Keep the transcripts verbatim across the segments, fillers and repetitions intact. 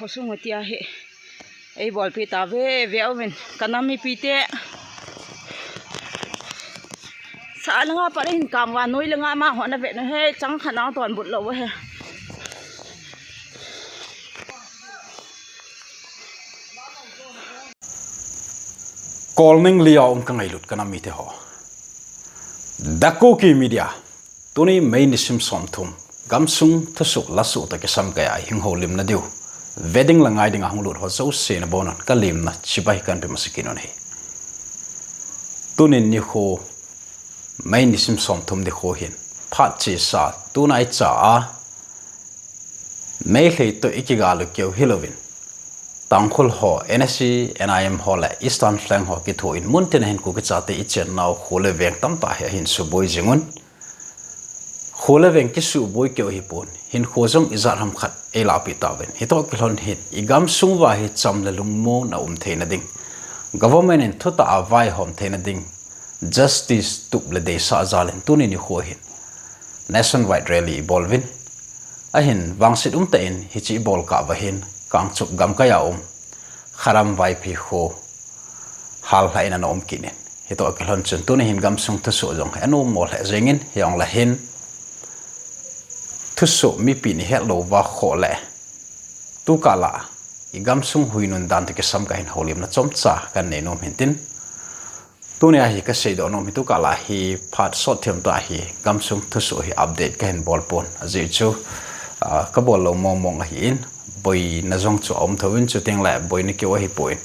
Sunga tia hi ei bolpi ta ve ve uvin ka nam mipi te. Sa langa pa hin kam va noi langa ma hona ve na he chang khana ton but lo he. Kolning lia um ka ngailut ka nam mite ho. The Kuki Media. Tuni May nisim somthum, gamsung thusoh lasoh toh kisam kaiya hung houlimna diu. Ve ding le ngai dinga hung lut ho jouse nabonun ka lemna chibai kahin pe masa kit un ahi. Tuni nikho, May nisim somthum nikho hin, phat chesa, tunaicha a, Meitei toh i kigal u keu hilouvin, Tangkhul ho, N S C, N I M ho le Eastern Flank ho kithoin, muntina hin Kuki chate i chennau kho le veng tamtah hi ahin suboi jing un. Kho le veng kisuboi keu hipon, hinkho jong ijat ham khat ei lahpeh tauvin. Hitoh kilhon hin, i gamsung uva hi cham le lungmonna um theina ding, government in thutah a vaihom theina ding, justice tup le deisah jal in tuni nikho hin nationwide rally i bol uvin. Ahin vangset umtah in hiche i bol kah uva hin Kangchup gamkai a um Kharam Vaiphei kho hallhah in ana um kit in. Hitoh kilhon chun tuni hin gamsung thusoh jong hi anom mo lheh jeng in, hijongle hin thusoh mipi in i het lou uva khoh le tukal a i gamsung huinun dan toh kisam kaiya hin houlimna chomcha kahin nei nom hintin. Tunia hi ka seidoh nom hi tukal a hi phat sot themtah hi gamsung thusoh hi update kahin bol pon. Ajeh chu, ah, ka bol lou mong mong ahin, boina jong chu aum thouvin, chuteng le boina keu ahipon.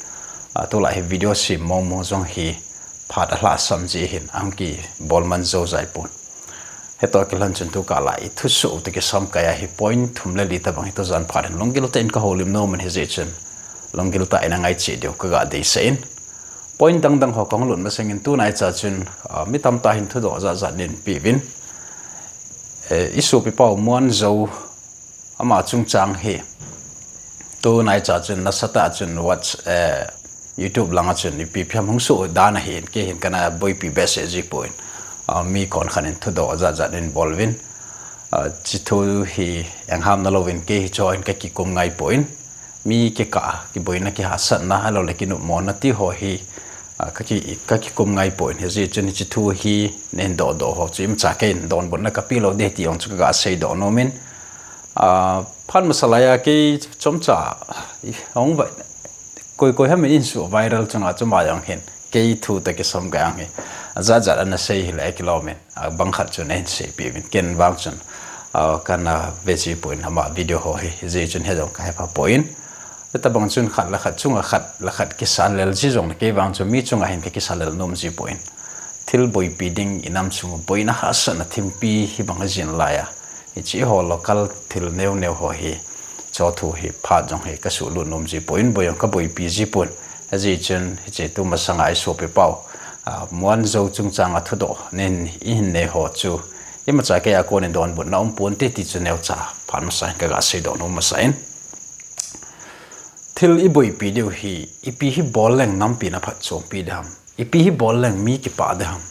Ah, tulai hi video sem mong mong jong hi phat alhahsam jeh hin ahung kibol man jou jai pon. Hitoh kilhon chun tukal a i thusoh toh kisam kaiya hi point thum le li tobang hi tujan phat hin lunggil tah in ka houlim nom in, hijeh chun lunggil tah in a ngai cheh diu kaga deisah in. Point dang dang ho kahung lut masang in tunaicha chun, ah, mi tamtah hin thudoh jat jat nei peh uvin. Eh, i sopi pau Muanzo ama chungchang hi tunaicha chun nasatah chun watch, eh, YouTube langa chun ipi ipi ham hung soh dan ahin, kei hin kana boipi behseh jipon. Ah, mi konkhat in thudoh jat jat in bol uvin. Ah, hiche thu hi engham nalouvin kei hi chua hin ka kikum ngai pon. Mi kikah a kiboina, kihahsatna, ahilou le kinopmona ti ho hi, ah, ka ki, ka kikum ngai pon, hijeh chun hiche thu hi nei hin dohdoh ho chu imacha kei in donbutna ka pe lou ding ti jong chu kaga seidoh nom in. Ah, phat masa laiya kei chomcha, i, hung vai, koi koi ham in suh viral chunga chu ama jong hin kei thu toh kisam kaiya hi ajat jat ana sei hile kilom in, abang khat chun ahin seipeh uvin, ken vang chun, ah, kana ve jipon ama video ho hi, hijeh chun hijong ka hepha pon. Hitabang chun khat le khat chunga khat le khat kisalel ji jongle kei vang chu mi chunga hin ka kisalel nom jipon. Thil boipi ding, i nam sung boina hahsatna thimpi hibang ajin laiya, hiche ho local thil neo neo ho hi, chuthu hi phat jong hi ka suhlut nom jipon, boi jong ka boipi jipon. Ajeh chun hiche tumasanga i sopi pau, ah, Muanzo chungchanga thudoh nei hin, i hin nei ho chu imacha keiya kon in donbutna um ponte ti chu neocha phat masa in kaga seidoh nom masa in. Thil i boipi diu hi, ipi hi bol leng nampi in aphatchompi ding ham, ipi hi bol leng mi kipah ding ham,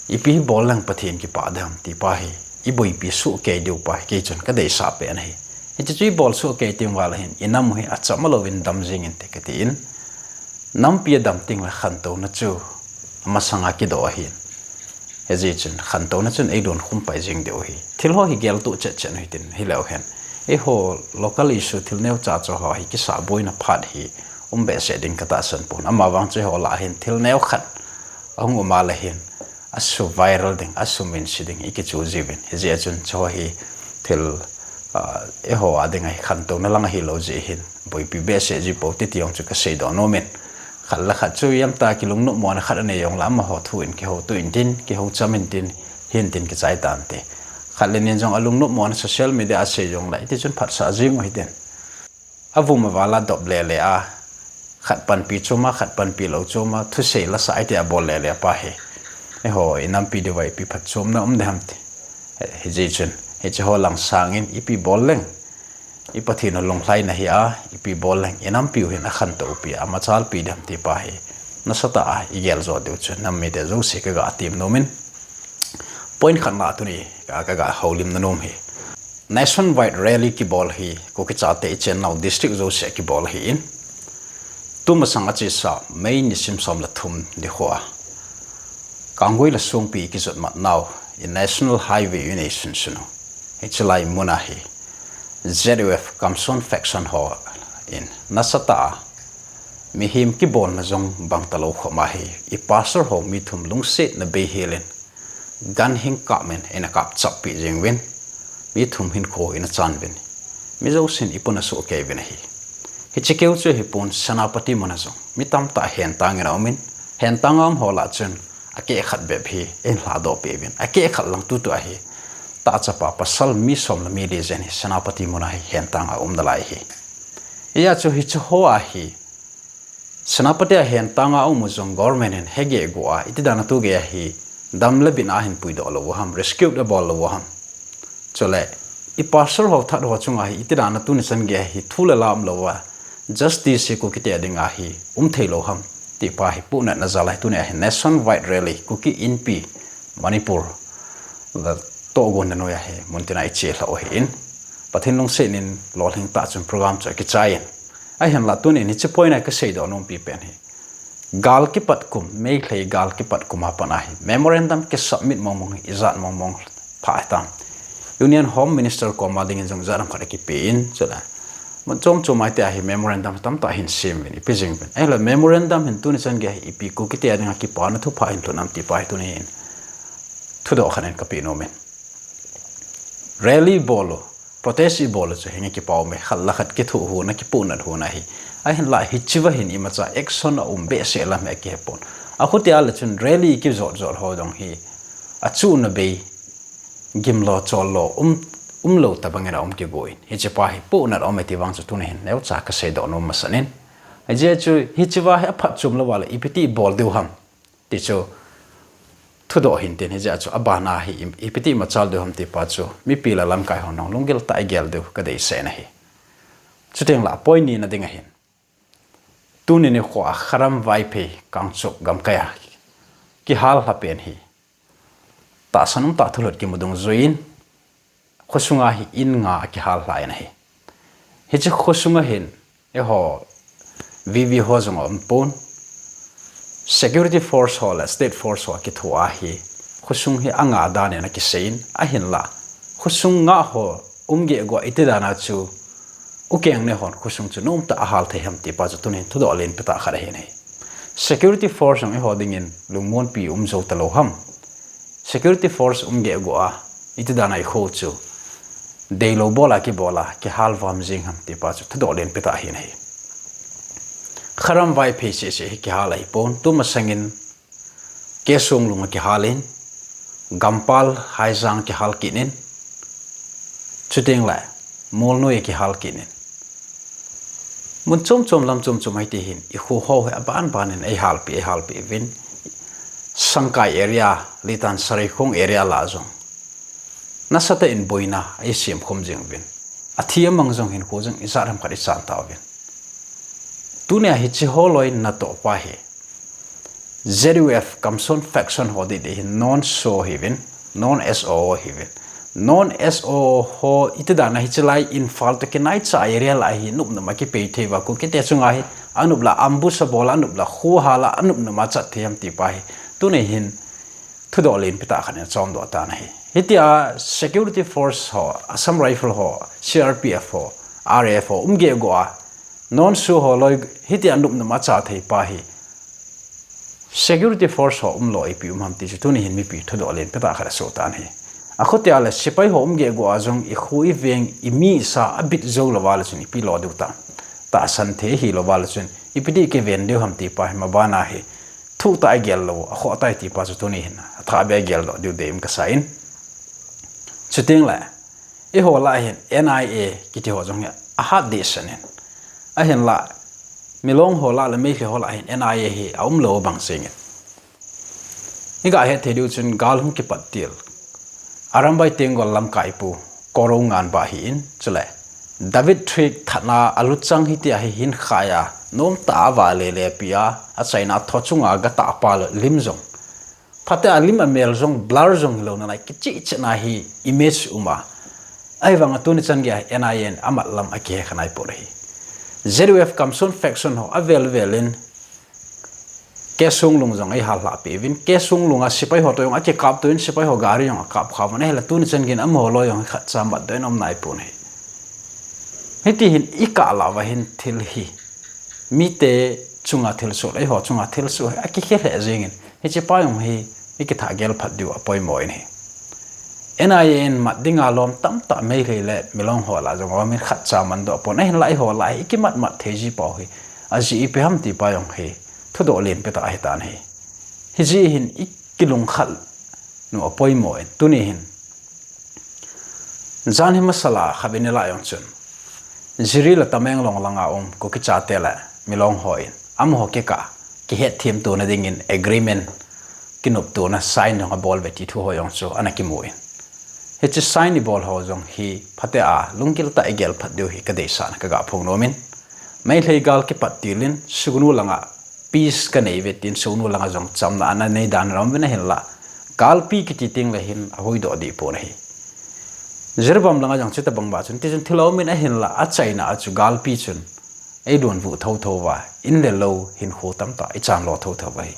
ipi hi bol leng Pathen kipah ding ham ti pa hi i boipi sohkei diu pa hi kei chun ka deisah pen ahi. Hiche chu i bol sohkei teng val a hin i nam u hi acham louvin dam jeng inte kati in. Nampi adam teng le khantouna chu amasanga kidoh ahin. Hijeh chun khantouna chun eilungkhum pai jeng diu ahi. Thil ho hi geltoh chet chet u hitin, hileu hen, eiho local issue thil neocha cha ho hi kisah boina phat hi um behseh ding ka tahsan pon. Amavang chu eiho lah a hin thil neo khat ahung um a le hin asu viral ding, asu minse ding i kichu jiuvin. Hijeh chun chu ho hi thil, ah, eiho a dinga hi khantouna lang ahilou jeh hin boipi behseh ji poute ti jong chu ka seidoh nom in. Khat le khat chu imacha kilungnopmona khat anei jongle amaho thu in kihoutoh intin, kihoucham intin, hintin kichai tante. Khat le ni in jong alungnopmona social media a sei jongle hiti chun phatsah jeng u hitin. Avum aval a dop lele a, khat panpi chom a, khat panpi lou chom a, thusei lasah iti a bol lele pa hi, eiho i nampi diuva ipi phatchomna um ding ham ti. Hijeh chun hiche ho lang sangin ipi bol leng i Pathen u lunglhaina hi a, ipi bol leng i nampiu hin akhantou pi a, amachalpi ding ham ti pa hi nasatah a i gel jo diu chu nam mite jouse kaga tem nom in. Point khatna tuni ka, kaga houlimna nom hi, Nationwide rally kibol hi Kuki chate i chennau district jouse kibol ahin, tumasang achesa May nisim som le thum nikhoa Kanggui le Songpi kijot matnau i National Highway in eisunsun u, hiche lai muna hi Z U F Kamson faction hon nasatah a mihem kibolna jong bang talou khop a hi, i pastor ho mi thum lungsetna beihel in ganhing kap in eina kapchappi jeng uvin, mi thum hinkho eina chan uvin, mi jousen ipuna sohkei uvin ahi. Hiche keu chu hipon, Senapati muna jong mi tamtah hentang in aumin, hentang a um ho lah chun akehkhat bep hi eina lhadoh peh uvin, akehkhat lang tutua hi tahchapa pasal mi som le mi li jen hi Senapati muna hi hentang a um nalai ahi. Hijeh chun hiche hoa hi Senapati a hentang a um u jong government in hegeh go a iti dan a tugei a hi dam le bin a hin puidoh lou u ham, rescue abol lou u ham, chule i pastor ho that ho chunga hi iti dan a tuni chan gei a hi thu le la umlou a justice hi Kukite dinga hi um theilou ham ti pa hi pohnatna jal a hi tunia hi nationwide rally Kuki Inpi Manipur tohgon na noiya hi muntina iche lhah u ahin, Pathen lungset in lolhing tah chun program chu akichai in, ahinla tunin hiche point a kaseidoh nompi pen hi, gal kipat kum, Meitei gal kipat kum a pat a hi memorandum kisubmit mongmong hi ijat mongmong pha hitam? Union Home Minister koma dingin jong ijat ham khat akipe in, chule mun chom chom a hitia hi memorandum tamtah hin sem uvin, ipi jing uvin, ahinla memorandum hin tuni chan gei a hi ipi Kukite a dinga kipana thupha hin lhun am ti pa hi tuni hin thudoh khat in kapeh nom in. Rally bol u, protest ibol u chu hinge kipa ume, khat le khat kithoh hon a, kipohnat hon ahi. Ahinla hichea hin imacha action aum behseh lam hi akihepon. Akhutia le chun rally kijot jot ho jong hi achuhna bei, gimlo chollo um, umlou tobang in aum kigo in, hiche pa hi pohnat aume ti vang chu tuni hin neocha kaseidoh nom masan in. Hijeh chun hichea hi aphatchom louva le ipiti bol diu ham ti chu thudoh hin tin, hijeh chun abana hi i, ipiti machal diu ham ti pa chu mipi le lamkai hon jong lunggil tah a igel diu kadeisah in ahi. Chuteng le point nina ding ahin, tuni nikho a Kharam Vaiphei Kangchup gamkai a kihal lha pen hi tahsan umtah thulhut kimu dungjuiyin khosunga hi in nga akihal lha in ahi. Hiche khosunga hin eiho V V ho jong aumpon, security force ho le state force ho akithoa hi khosung hi anga dan in akiseiyin, ahinla khosung nga ho umgeh go a iti dan a chu ukeng ne hon khosung chu nomtah a hal thei ham ti pa chu tunin thudoh lenpi tah khat ahin ahi. Security force jong eiho dingin lungmonpi um jou talou ham? Security force umgeh go a iti dan a ikho chu deilou bol a kibol a kihal vam jeng ham ti pa chu thudoh lenpi tah ahin ahi. Kharam Vaiphei seh seh hi kihal ahipon, tumasangin Kesonglung a kihal in, Gampal Haijang kihal kit in, chuteng le Molnoi a kihal kit in, mun chom chom lam chom chom a hiti hin ikho ho hi aban ban in eihalpeh, eihalpeh uvin, Sangkai area, Litan Sareikhong area lah jong nasatah in boina eisem khum jeng uvin, athi amang jong hinkho jong ijat ham khat ichan tauvin. Tunia hiche ho loi natoh pa hi Z U F Kamson faction ho didi hi non S O ahiuvin, non S O O ahiuvin. Non S O O ho iti dan a hiche lai Imphal toh kinaicha area lah hi nop nop a kipei thei uva, Kukite chunga hi anop la ambush abol a, anop la kho hal a, anop nop a chat thei ham ti pa hi tuni hin thudoh lenpi tah khat in achomdoh tan ahi. Hitia security force ho, Assam Rifle ho, C R P F ho, R A F ho umgeh go a non S O O ho loi hitia nop nop a cha thei pa hi security force ho umlou ipi um ham ti chu tuni hin mipi thudoh lenpi tah khat asoh tan ahi. Akhutia le sepai ho umgeh go a jong ikho iveng imi isa abit jou louva le chun ipi lo diu tam? Tahsan thei hilouva le chun ipiti kiven diu ham ti pa hi mabana hi thuhtah a igel lou, akhoh tai ti pa chu tuni hin athah beh a igeldoh diu deium kasa in. Chuteng le eiho lah hin N I A kiti ho jong hi ahat dehset in, ahinla Milong ho lah le Meitei ho lah hin N I A hi aumlou bang jeng in, iga het thei diu chun gal hung kipat til Arambai Tenggol lamkaipu Korounganbah ahin, chule David Trick thatna a luchang hitia hi hin khai a nomtah a avale le pi a, achaina tho chunga gatah pa lim jong, phatea lim amel jong blur jong hilou nalai kicheh cheh na hi image um a, Ahivanga tuni chan geiya N I A in amat lam akihe kha naipon ahi. Z U F Kamson faction ho avel vel in K. Sunglung jong eihal lhah peh uvin, K. Sunglunga sepai ho toh jong akikap toh in, sepai ho gari jong akap kha uvin, ahile tuni chan geiyin amaho loi jong khatcha matdoh in aum naipon ahi. Hiti hin ikah lah uva hin thil hi mite chunga thilsoh, eiho chunga thilsoh hi akikhel lheh jengin, hiche pa jong hi ikithah gel phat diu apoimo in ahi. N I A in mat dinga lom tamtah Meitei le Milong ho lah jong aumin, khatcha mandoh pon, ahinlah eiho lah hi ikimat mat thei ji pau hi ajeh ipi ham ti pa jong hi thudoh lenpi tah ahitan ahi. Hijeh hin ikilungkhat nu apoimo in, tuni hin jan hi masala khat vei ni lah jong chun Jiri le Tamenglong langa um Kuki chate le Milong hon amaho kikah kihetthem tona dingin agreement kinoptona sign jong abol uve ti thu ho jong chu ana kimu in, hiche sign ibol ho jong hi phatea lunggil tah a igel phat diu hi kadeisahna kaga phong nomin, Meitei gal kipat til in Sugnu langa peace kanei uve tin Sugnu langa jong chamna ana nei dan aum uvin, ahinlah galpi kiti tengle hin ahuhdoh deh pon ahi. Jiribam langa jong chuti bang ba chun, tichun thil aumin, ahinlah achaina a chu galpi chun eidonbut thotho uva, in le lou hinkho tamtah ichan lo thotho uva ahi.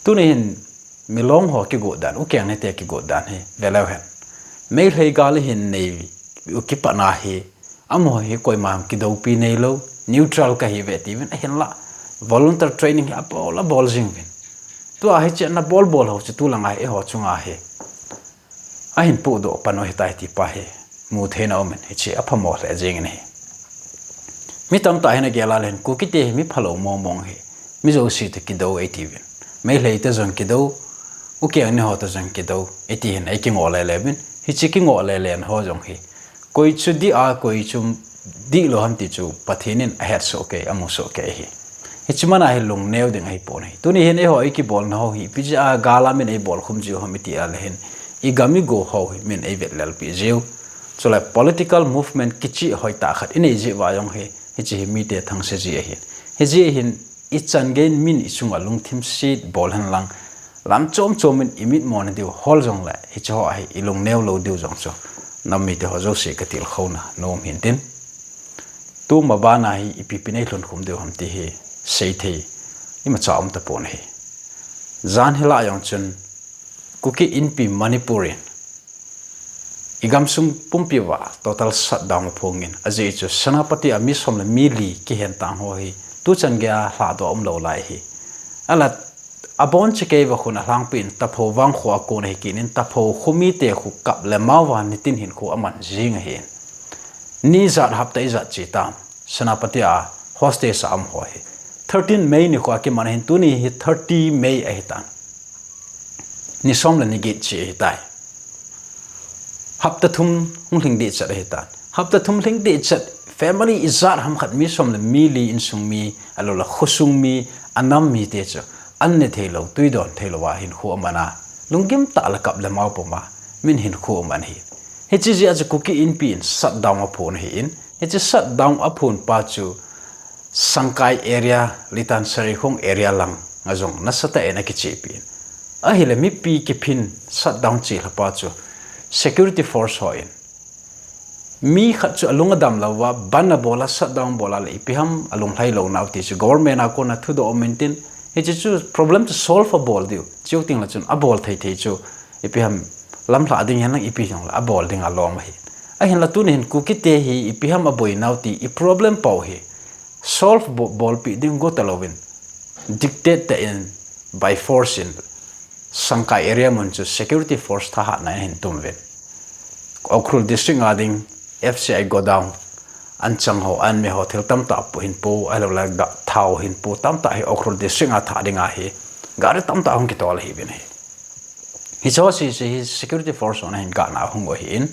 Tuni hin Milong ho kigot dan, Ukeng nete kigot dan hi veleu hen. Meitei gal ihin nei u kipatna hi, amaho hi koima kidoupi neilou, neutral kahi uve tiuvin, ahinlah volunteer training hi abol abol jing uvin. Tua hiche ana bol bol ho chu tulanga hi eiho chunga hi ahin pohdoh pan u ahitai ti pa hi mu theina aumin, hiche aphamo lheh jengin ahi. Mi tamtah hin agel a le hin Kukite hi mi phalou mong mong ahi, mi jouse toh kidou eitiuvin, Meitei toh jong kidou, Ukeng ni ho toh jong kidou eiti hin eikingoh lele uvin, hiche kingoh lele na ho jong hi koi chu dih a, koi chu dihlou ham ti chu Pathen in ahet sohkei, amu sohkei ahi. Hiche mana hi lungneo ding ahipon ahi. Tuni hin eiho ikibolna ho hi ipi jeh a gal a min eibol khum jiu ham iti a le hin, igam igo ho hi min eivet lelpeh jiu. Chule political movement kicheh hoitah khat inei jeh uva jong hi, hiche hi mite thangse ji ahin. Hijeh hin ichan geiyin min ichunga lungthim set bol henlang, lam chom chomin imitmo na diu hol jongle hiche ho a hi ilungneo lou diu jong chu nam mite ho jouse katilkhouna nom hintin. Tuma bana hi ipi ipi neilhun khum diu ham ti hi seithei imacha um tapon ahi. Jan hi lah jong chun Kuki Inpi Manipur in igamsung pumpi uva total shutdown aphongin, ajeh chu Senapati a mi som le mi li kihen tang ho hi tuchan geiya lhadoh umlou lai ahi. Ahinla abon chekei uva khun alhangpi in Tapho vangkho a kon ahi kit in, Tapho kho mite khu kap le mao uva nitin hinkho aman jing ahin. Ni ijat hapta ijat che tam Senapati a hostage a um ho hi. Thirteen May nikho a kiman ahin, tuni hi thirty May ahitan. Ni som le ni get che ahitai. Hapta thum hung lhing dehchet ahitan. Hapta thum lhing dehchet, family ijat ham khat mi som le mi li insung mi, ahilouleh khosung mi, anam mite chu an ne theilou, twi don theilou a hinkho aman a, lunggim tah le kap le mao puma min hinkho aman ahi. Hiche jeh a chu Kuki Inpi in shutdown aphon ahin, hiche shutdown aphon pa chu Sangkai area, Litan Sarikhong area langa jong nasatah in akichepi in. Ahile mipi kiphin shutdown chelha pa chu security force hon mi khat chu alung adam louva, bandh abol a, shutdown bol a le ipi ham alunglhai lou nau ti chu government a kona thudoh um intin, hiche chu problem chu solve abol diu, chuteng le chun abol thei thei chu ipi ham lamlhah ding hen lang ipi jong le abol ding alom ahi. Ahinla tuni hin Kukite hi ipi ham aboi nau ti i problem pau hi solve bo-, bolpeh ding go talouvin, dictate tah in by force in Sangkai area mun chu security force thahatna in ahin tum uvin. Ukhrul district a ding F C I godown, anchang ho, anme ho, thil tamtah pu hin pu, ahilouleh ga-, thao hin pu, tamtah hi Ukhrul district a thah ding ahi, gari tamtah hung kitol ahiuvin ahi. Hiche ho sese hi security force hon ahin gahna ahung u ahin.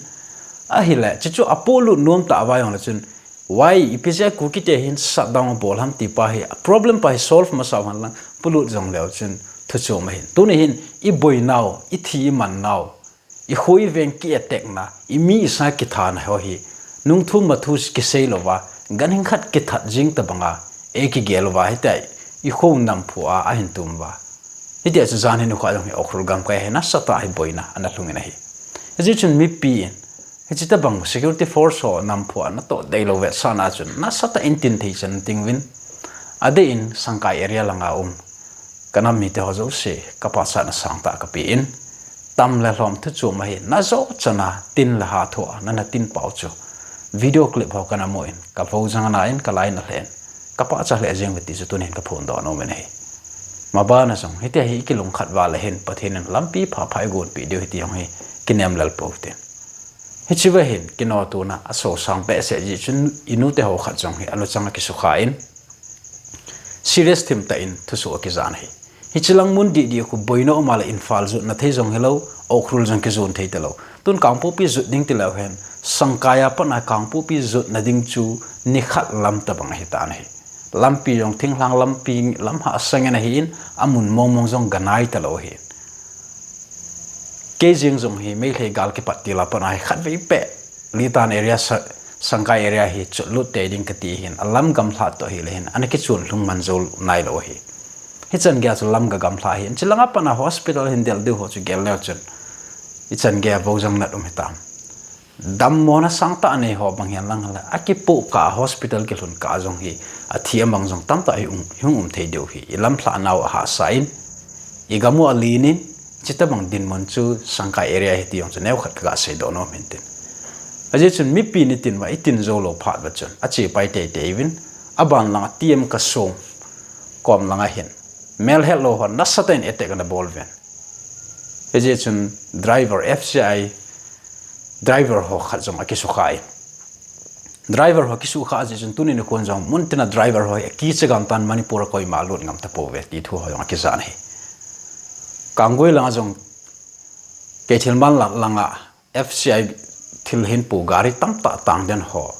Ahile, chuchu apolut nom tah uva jongle chun, why, ipi jeh a Kukite hin shutdown abol ham ti pa hi, problem pa hi solve masa u hen lang, polut jong leu chun thu chom ahin. Tuni hin, iboi nau, ithi iman nau, ikho iveng ki attack na, imi isa kithana ho hi, nungthu mathu kisei louva, ganhing khat kithat jing tabanga, eikigel uva, hitia ikho namphu a ahin tum uva. Hitia chu jan hi nikho jong hi Ukhrul gamkai hi nasatah hi boina ana lhungin ahi. Hijeh chun mipi in Hiche tabang security force ho namphu a natoh deilou vetsahna chun nasatah in tin thei chan ding uvin, adeh in Sangkai area langa um kanam mite ho jouse kapachatna sangtah kapen, tam le lhom thu chom ahi, najou chana tin le ha thoa nana tin pau chu video clip ho kana mu in, kavou jang ana in, kalai ana lheh in, kapachat lheh jeng uve ti chu tunin kaphondoh nom in ahi. Mabana jong hitia hi ikilungkhat uva leh hin Pathen in lampi phapha eigonpeh diu ahi ti jong hi kinem lel pou hitin. Hichea hin kinotona asosang behseh jeh chun inute ho khat jong hi aluchang akisukha in, serious themtah in thusoh akijan ahi. Hiche lang mun dihdih khu boina um a leh Imphal jotna thei jong hilou, Ukhrul jong kijon thei talou. Tun Kangpokpi jot ding tileu hen, Sangkai a pat a Kangpokpi jotna ding chu nikhat lam tabang ahitan ahi. Lampi jong thinglhang lampi, lam hahsa ngen ahin, amun mongmong jong ganai talou ahi. Kei jeng jong hi Meitei gal kipat til a pat a hi khatvei beh Litan area, Sangkai area hi chotlut tei ding kati hin, alam gamlha toh hileh hin ana kichon lhung man jou nailou ahi. Hichan geiya chu lam gagamlha ahin, chulanga pat a hospital hin del diu ho chu gel leu chun ichan geiya voujang nat um hitam. Dammona sangtah anei ho bang hihen lang le, akipoh kah a hospital kilhun kah a jong hi athi amang jong tamtah hi hung um thei diu ahi. Ilamlhah nau ahahsa in, igam u alen in, hiche tabang dinmun chu Sangkai area ahi ti jong chu neokhat kaga seidoh nom in tin. Ajeh chun mipi nitin uva itin jou lou phat uva chun achepai teitei uvin, aban langa T M Kasom kom langa hin melhetlou hon nasatah in attack ana bol uvin. Hijeh chun driver, F C I driver ho khat jong akisukha in, driver ho akisukha jeh chun tuni nikho jong muntin a driver ho hi akicha gamtan, Manipur a koima lut ngam tapouve ti thu ho jong akijan ahi. Kanggui langa jong, kei thilman lang, langa F C I thil hinpo gari tamtah tangden ho,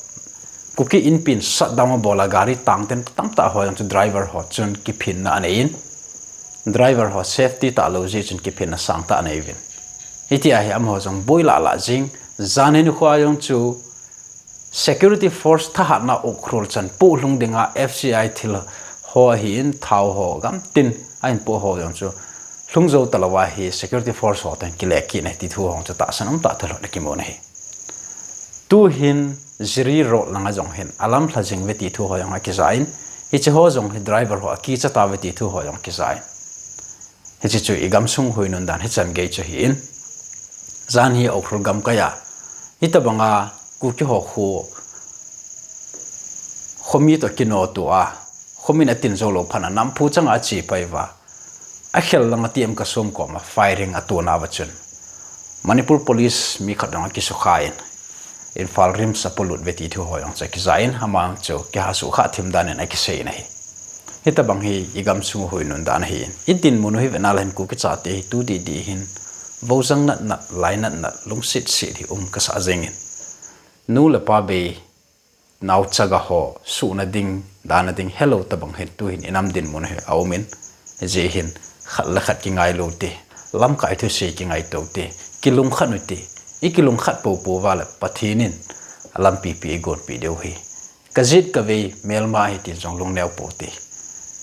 Kuki Inpi in shutdown abol a gari tangden tamtah ho jong chu driver ho chun kiphinna anei in, driver ho safety talou jeh chun kiphinna sangtah anei uvin. Hitia hi amaho jong boi lahlah jing, jan hi nikho a jong chu security force thahatna Ukhrul chan pohlhung dinga F C I thil ho ahin, thao ho gamtin ahin poh ho jong chu lhung jou talouva hi security force ho toh hin kile kit ahi ti thu ho jong chu tahsan umtah thulhut akimun ahi. Tuhin Jiri road langa jong hin alamlha jing uve ti thu ho jong akija in, hiche ho jong hi driver ho akicha tauve ti thu ho jong akija in. Hiche chu igamsung huinun dan hichan gei chu ahin. Jan hi Ukhrul gamkai a, hitobanga Kuki ho kho, khomi toh kinoto a, khomin atin jou lou phat a namphu changa achepai uva, akhel langa T M Kasom koma firing atonauva chun Manipur Police mi khat jong akisukha in, Imphal RIMS apolut uve ti thu ho jong chu akija in, ama chu kihasukha thim dan in akisei in ahi. Hitobang hi igamsung huinun dan ahin, idinmun u hi vena leh hin Kuki chate hi tu dihdih hin voujang natnat, lainatnat, lungsetset hi um kasah jengin, nu le pa bei, naochaga ho suhna ding, dana ding helou tobang hin tuhin inam dinmun hi aumin, hijeh hin khat le khat kingailou te, lamkai thusei kingaito te, kilungkhat u te, ikilungkhat poupou uva leh Pathen in alampi pi eigonpeh diu ahi. Kajet kavei melma ahi tin jong lungneo pou te.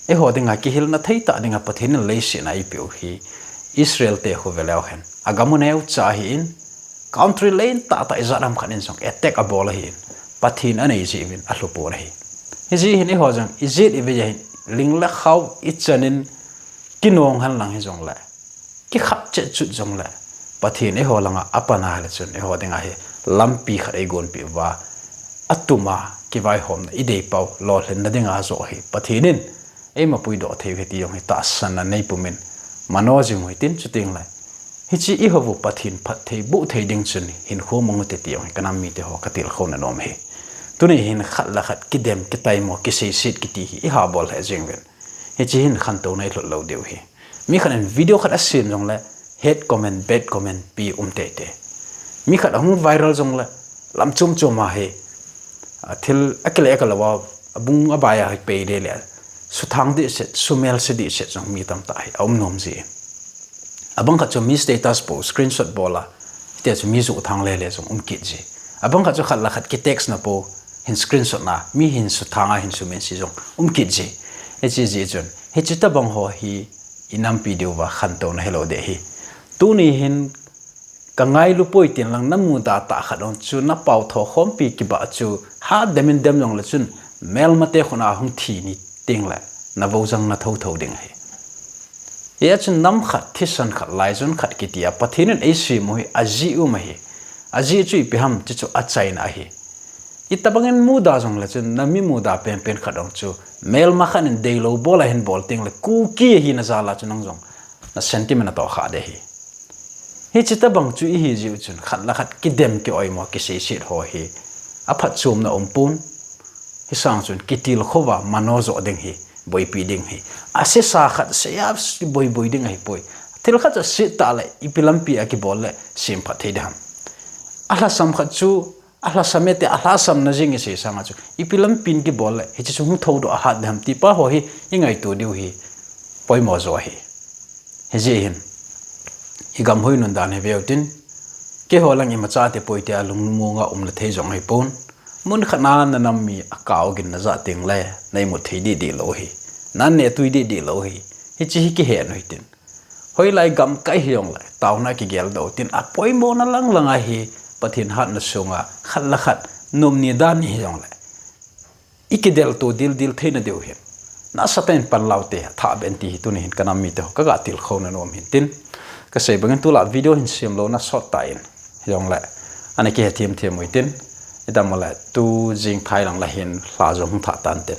Eiho dinga kihilna theitah dinga Pathen in leiset a eipeh u hi Israel te khu veleu hen, agam u neocha ahin, country lentah tah ijat ham khat in jong attack abol ahin, Pathen anei jeh uvin alhu pon ahi. Hijeh hin eiho jong ijet ivei a hin ling le khao ichan in kinong henlang hijongleh, kikhat chet chut jongleh, Pathen eiho langa apan a ahile chun eiho dinga hi lampi khat eigonpeh uva, atuma kivaihomna ideipau lolhinna dinga joh hi Pathen in eima puidoh thei u ahi ti jong hi tahsanna neipumin mano jing u hitin, chutengle hiche ihou u Pathen phatthei boh thei ding chun hinkho mang ute ti jong hi kanam mite ho katilkhouna nom ahi. Tuni hin khat le khat kidem, kitaimo, kiseiset kiti hi ihabol lheh jeng uvin. Hiche hin khantouna ilhut lou diu ahi. Mi khat in video khat asem jongle hate comment, bad comment pe um teitei. Mi khat ahung viral jongle lam chom chom a hi, a, thil akile kalouva, abung abai a hi pei lele, suthang dehset, sumelse dehset jong mi tamtah hi aum nom jin. Abang khat chu mi status post, screenshot bol a, hitia chu mi juhthang lele jong um kit ji. Abang khat chu khat le khat kitext na pou, hin screenshot na, mi hin suthang a hin sumention jong um kit ji. Hiche jeh chun hiche tobang ho hi inampi diuva khantouna hilou ding ahi. Tuni hin Ka ngailu poi tin lang na muda tah khat ong chu na pao tho khompi kibah chu ha demin dem jong le chun melmate khut a hung thi ni ting le na vo jang na tho tho ding ahi. Hia chun nam khat, thisan khat, laijon khat kiti a Pathen in eisem u hi ajeh um ahi. Ajeh chu ipi ham ti chu achaina ahi. Itobang in muda jong le chun na mi muda penpen khat ong chu melma khat in deilou bol a hin bol ting le Kuki ahi na jal a chu nang jong na sentiment atoh kha de hi. Hiche tobang chu ihi jeh u chun khat le khat kidem ki-oimo kiseiset ho hi aphatchomna um pon. Hisang chun kitilkhou va mano jo ding hi, boipi ding hi. Asesa khat seia boi boi ding ahi poi. Thil khat chu aset tah le ipi lampi a kibol le semphat thei ding ham. Alhasam khat chu alhasam e ti, alhasam na jing isei sanga chu ipi lampin kibol le hiche chu hung thoudoh ahat ding ham ti pa ho hi ingaito diu hi poimo jo ahi. Hijeh hin igam hoi nun dan hi veu tin, keiho lang imacha ti poi tia lungmonga um le thei jong ahi pon. Mun khat na na nam mi akao gin na ja ting le na imut thei didi lou hi, na neh tui didi lou hi. Hiche hi kihen u hitin. Hoilai gamkai hijong le taona kigel doh tin apoimo na lang lang ahi. Pathen hatna sunga khat le khat nom ni dan ni hijong le ikidel to dildil theina diu hin nasatah in pan lau te, thah ben ti hi tuni hin ka nam mite ho ka ga tilkhou na nom hin tin. Ka sei bangin tulai video hin sem lou na sot tah in hijong le ana kihe thim thim u hitin. Idam u le tu jing thai lang le hin lha jong hung thah tan tin.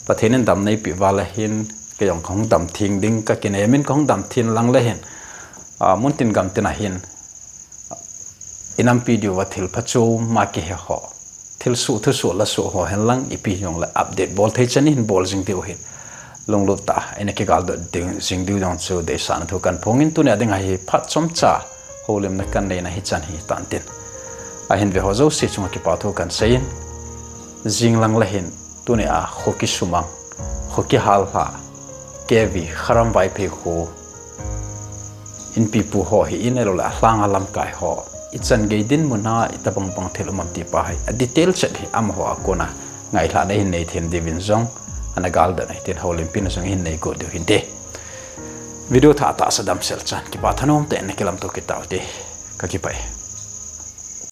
Pathen in dam neipi val le hin kei jong ka hung dam thing ding ka kinem in ka hung dam thing lang le hin, a, mun tin gam tin a hin inampi diu va thil phachom ma kihe ho, thil suh thu suh la suh ho hen lang ipi hijong le update bol thei chan in bol jing diu hin lunglut tah a ina kigal doh ding jing diu jong chu deisahna thu kan phong in tuni a ding a hi phat chomcha houlimna kan neina hichan hi tan tin. Ahin ve ho jouse chunga kipa thu kan sei in, jing lang le hin tuni a kho kisumang, kho kihal lha, K V Kharam Vaiphei kho, inpipu ho hi in ahilou le alhang a lamkai ho, ichan gei dinmun a itobang bang thil um am ti pa hi a detail chet hi amaho a kona ngailhahna ihin nei thei diuvin jong ana gal doh na hitin, houlimpi na jong ihin nei got diu hinte. Video thah tah sa damsel chan kipa thanom tah in na kilamto kit tau hite. Ka kipah e.